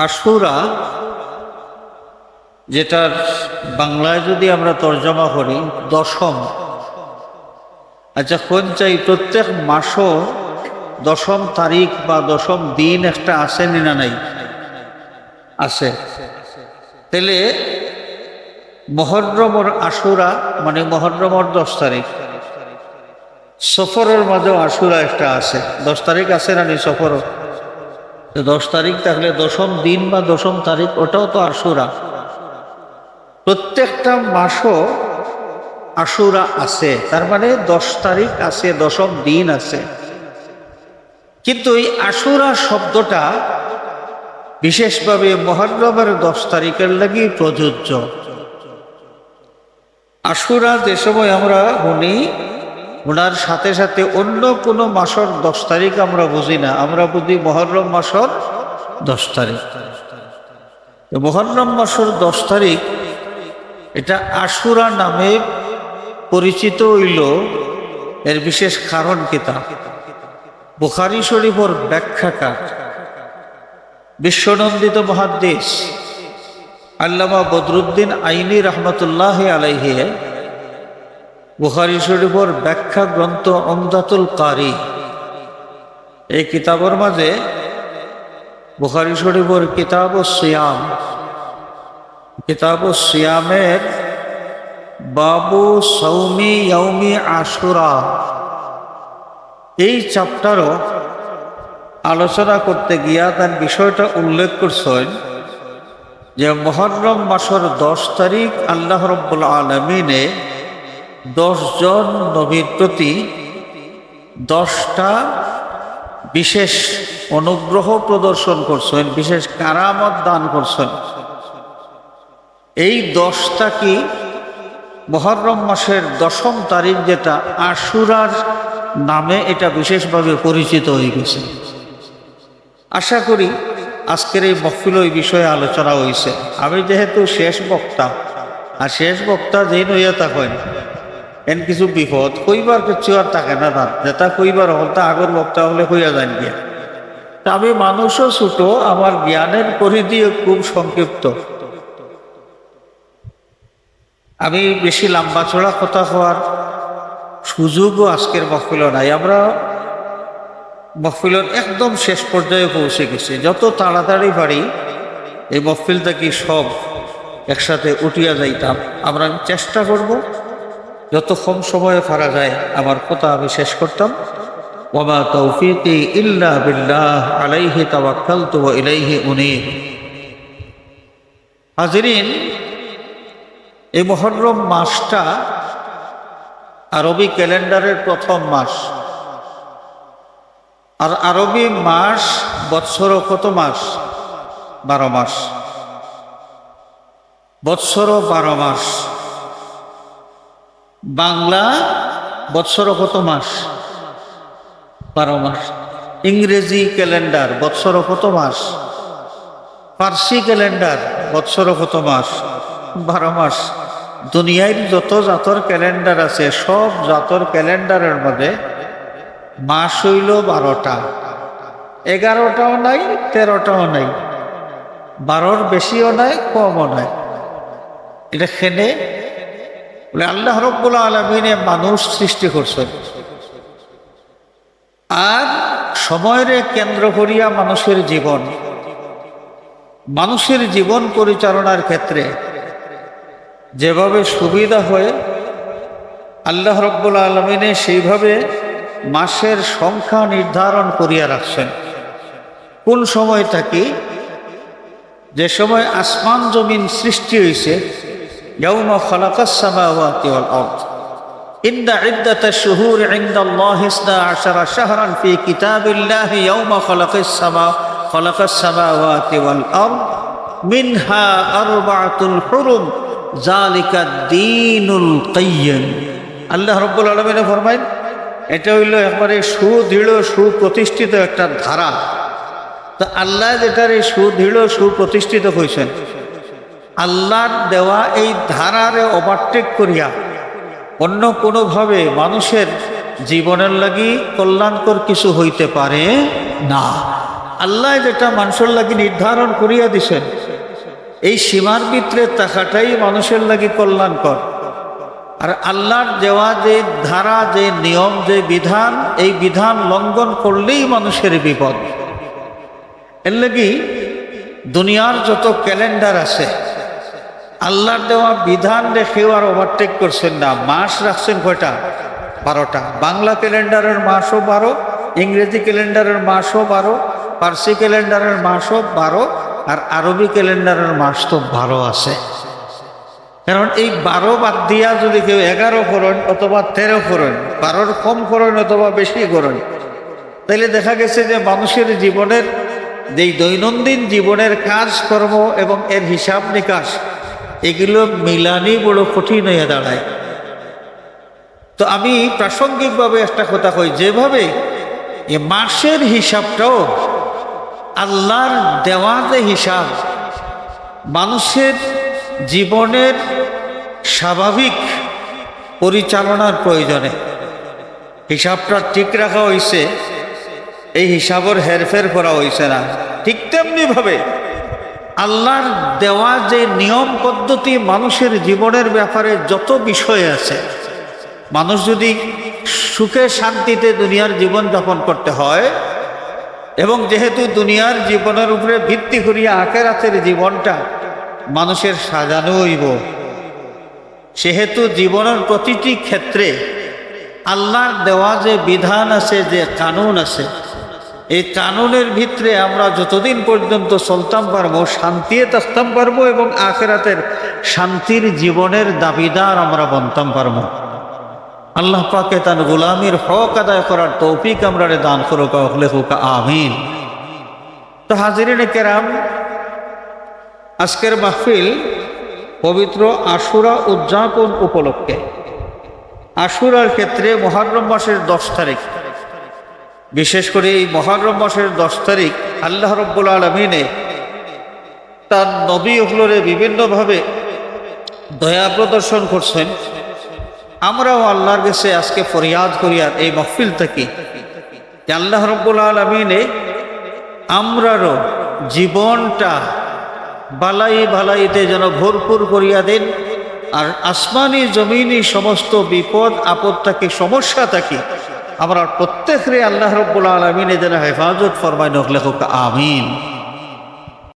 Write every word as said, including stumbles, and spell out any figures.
আশুরা, যেটার বাংলায় যদি আমরা তর্জমা করি, দশম। আচ্ছা, কইন চাই, প্রত্যেক মাসও দশম তারিখ বা দশম দিন একটা আছে নি না নাই? আছে। তাইলে মহররমর আশুরা মানে মহররমর দশ তারিখ। সফরর মাঝেও আশুরা একটা আছে, দশ তারিখ আছে না নি সফরর? তো দশ তারিখ থাকলে দশম দিন বা দশম তারিখ, ওটাও তো আশুরা। প্রত্যেকটা মাসও আশুরা আছে, তার মানে দশ তারিখ আছে, দশম দিন আছে। কিন্তু এই আশুরা শব্দটা বিশেষভাবে মহররমর দশ তারিখর লাগি প্রযোজ্য। আশুরা যে সময় আমরা হুনি, হুনার সাথে সাথে অন্য কোনো মাসর দশ তারিখ আমরা বুঝি না, আমরা বুঝি মহররম মাসর দশ তারিখ। তো মহররম মাসর দশ তারিখ, এটা আশুরা নামে পরিচিত অইলো, এর বিশেষ কারণ কিতা? বুখারী শরীফর ব্যাখ্যাকার, বিশ্বনন্দিত মুহাদ্দিস আল্লামা বদরুদ্দিন আইনি রহমতুল্লাহ আলাইহি বুখারী শরীফর ব্যাখ্যা গ্রন্থ উমদাতুল কারি, এই কিতাবর মাঝে বুখারী শরীফর কিতাবুস সিয়াম, কিতাবুস সিয়ামের বাবু সাওমি ইয়াউমি আশুরা, এই চ্যাপ্টারও আলোচনা করতে গিয়া তান বিষয়টা উল্লেখ করছইন যে মহররম মাসর দশ তারিখ আল্লাহ রব্বুল আলামিনে দশ জন নবীর প্রতি দশটা বিশেষ অনুগ্রহ প্রদর্শন করছইন, বিশেষ কারামত দান করছইন। এই দশটা কি মহররম মাসের দশম তারিখ, যেটা আশুরার নামে, এটা বিশেষভাবে পরিচিত হয়ে গেছে। আশা করি আজকের এই মহফিল ওই বিষয়ে আলোচনা হইছে। আমি যেহেতু শেষ বক্তা, আর শেষ বক্তা যেইন হইয়া থাকইন, এন কিছু বিপদ, কইবার কিচ্ছু আর থাকে না তার, যেটা কইবার হকলতা আগর বক্তা অকলে কইয়া যাইন গিয়া। তা আমি মানুষও ছোট, আমার জ্ঞানের পরিধিও খুব সংক্ষিপ্ত। আমি বেশি লম্বা চড়া কথা কওয়ার সুযোগও আজকের মহফিলো নাই। আমরা মহফিলর একদম শেষ পর্যায়ে পৌঁছে গেছি। যত তাড়াতাড়ি পারি এই মহফিল থাকি সব একসাথে উঠিয়া যাইতাম। আমরা চেষ্টা করব যত কম সময়ে পারা যায় আমার কথা আমি শেষ করতাম। ওয়ামা তৌফিকি ইল্লা বিল্লাহ, আলাইহি তাওয়াক্কালতু ওয়া ইলাইহি উনীব। হাজিরিন, এই মুহররম মাসটা আরবি ক্যালেন্ডারের প্রথম মাস। আর আরবি মাস বৎসর কত মাস? বারো মাস। বৎসর বারো মাস। বাংলা বৎসর কত মাস? বারো মাস। ইংরেজি ক্যালেন্ডার বৎসর কত মাস? ফার্সি ক্যালেন্ডার বৎসর কত মাস? বারো মাস। দুনিয়ার যত জাতর ক্যালেন্ডার আছে, সব জাতর ক্যালেন্ডারের মধ্যে মাস হইল বারোটা। এগারোটাও নাই, তেরোটাও নাই, বারোর বেশিও নাই, কমও নাই। এটা কেনে? বলে, আল্লাহ রব্বুল আলমিনে মানুষ সৃষ্টি করছেন, আর সময়রে কেন্দ্র করিয়া মানুষের জীবন, মানুষের জীবন পরিচালনার ক্ষেত্রে যেভাবে সুবিধা হয়, আল্লাহ রব্বুল আলমিনে সেইভাবে মাসের সংখ্যা নির্ধারণ করিয়া রাখছেন। কোন সময় থাকি? যে সময় আসমান জমিন সৃষ্টি হইছে, ইয়াউমা খালাকাস সামাওয়াতি ওয়াল আরদ। ইন্না ইদ্দাতাশ শুহুরি ইনদাল্লাহি ইসনা আশারা শাহরান ফি কিতাবিল্লাহি ইয়াউমা খালাকাস সামা-, খালাকাস সামাওয়াতি ওয়াল আরদ মিনহা আরবাতুন হুরুম যালিকাদ দীনুল কাইয়্যিম। আল্লাহ রব্বুল আলামিনে ফরমাইন, এটা হইল একবারে সুদৃঢ়, সুপ্রতিষ্ঠিত একটা ধারা। তো আল্লাহ যেটারে সুদৃঢ়, সুপ্রতিষ্ঠিত কইছেন, আল্লাহর দেওয়া এই ধারারে ওভারটেক করিয়া অন্য কোনোভাবে মানুষের জীবনের লাগি কল্যাণকর কিছু হইতে পারে না। আল্লায় যেটা মানষর লাগি নির্ধারণ করিয়া দিছইন, এই সীমার ভিতরে থাকাটাই মানষর লাগি কল্যাণকর। আর আল্লার দেওয়া যে ধারা, যে নিয়ম, যে বিধান, এই বিধান লঙ্ঘন করলেই মানষর বিপদ। এরলাগি দুনিয়ার যত ক্যালেন্ডার আছে, আল্লার দেওয়া বিধানরে কেউ আর ওভারটেক করছইন না। মাস রাখছইন কয়টা? বারোটা। বাংলা ক্যালেন্ডারর মাসও বারো, ইংরেজি ক্যালেন্ডারর মাসও বারো, ফার্সি ক্যালেন্ডারর মাসও বারো, আর আরবি ক্যালেন্ডারর মাস তো বারো আছে। কারণ এই বারো বাদ দিয়া যুদি কেউ এগারো করইন অথবা তেরো করইন, বারোর কম করইন অথবা বেশি করইন, তাইলে দেখা গেছে যে মানষর জীবনের, যেই দৈনন্দিন জীবনের কাজকর্ম এবং এর হিসাব নিকাশ, এগুলো মিলানি বড় কঠিন অইয়া দাঁড়ায়। তো আমি প্রাসঙ্গিকভাবে একটা কথা কই, যেভাবে এই মাসর হিসাবটাও আল্লার দেওয়া যে হিসাব, মানষর জীবনের স্বাভাবিক পরিচালনার প্রয়োজনে হিসাবটা ঠিক রাখা অইছে, এই হিসাবর হেরফের করা অইছে না। ঠিক তেমনিভাবে আল্লার দেওয়া যে নিয়ম পদ্ধতি মানষর জীবনের ব্যাপারে যত বিষয় আছে, মানুষ যুদি সুখে শান্তিতে দুনিয়ার জীবন যাপন করতে হয়, এবং যেহেতু দুনিয়ার জীবনের উপরে ভিত্তি করিয়া আখেরাতের জীবনটা মানষর সাজানো অইবো, সেহেতু জীবনের প্রতিটি ক্ষেত্রে আল্লার দেওয়া যে বিধান আছে, যে কানুন আছে, এই কানুনের ভিতরে আমরা যতদিন পর্যন্ত চলতাম পারমু, শান্তিয়ে থাকতাম পারমু এবং আখেরাতের শান্তির জীবনের দাবিদার আমরা বনতাম পারমু। আল্লাহ পাকে তান গোলামির হক আদায় করার তৌফিক আমরারে দান করুকা, অকলে কউকা আমিন। তো হাজিরিনে কেরাম, আজকের মাহফিল পবিত্র আশুরা উদযাপন উপলক্ষে। আশুরার ক্ষেত্রে মুহররম মাসের দশ তারিখ, বিশেষ করে এই মুহররম মাসের দশ তারিখ আল্লাহ রব্বুল আলামিনে তার নবী অকলরে বিভিন্নভাবে দয়া প্রদর্শন করছইন। আমরাও আল্লার গেছে আজকে ফরিয়াদ করিয়ার এই মাহফিল থাকি যে আল্লাহ রব্বুল আলামিনে আমরারও জীবনটা বালাই বালাইতে যেন ভরপুর করিয়া দেন, আর আসমানি জমিনি সমস্ত বিপদ আপদ থাকি, সমস্যা থাকি আমরার প্রত্যেকরে আল্লাহ রব্বুল আলামিনে যেন হেফাজত ফরমাইন, অকলে কউকা আমিন।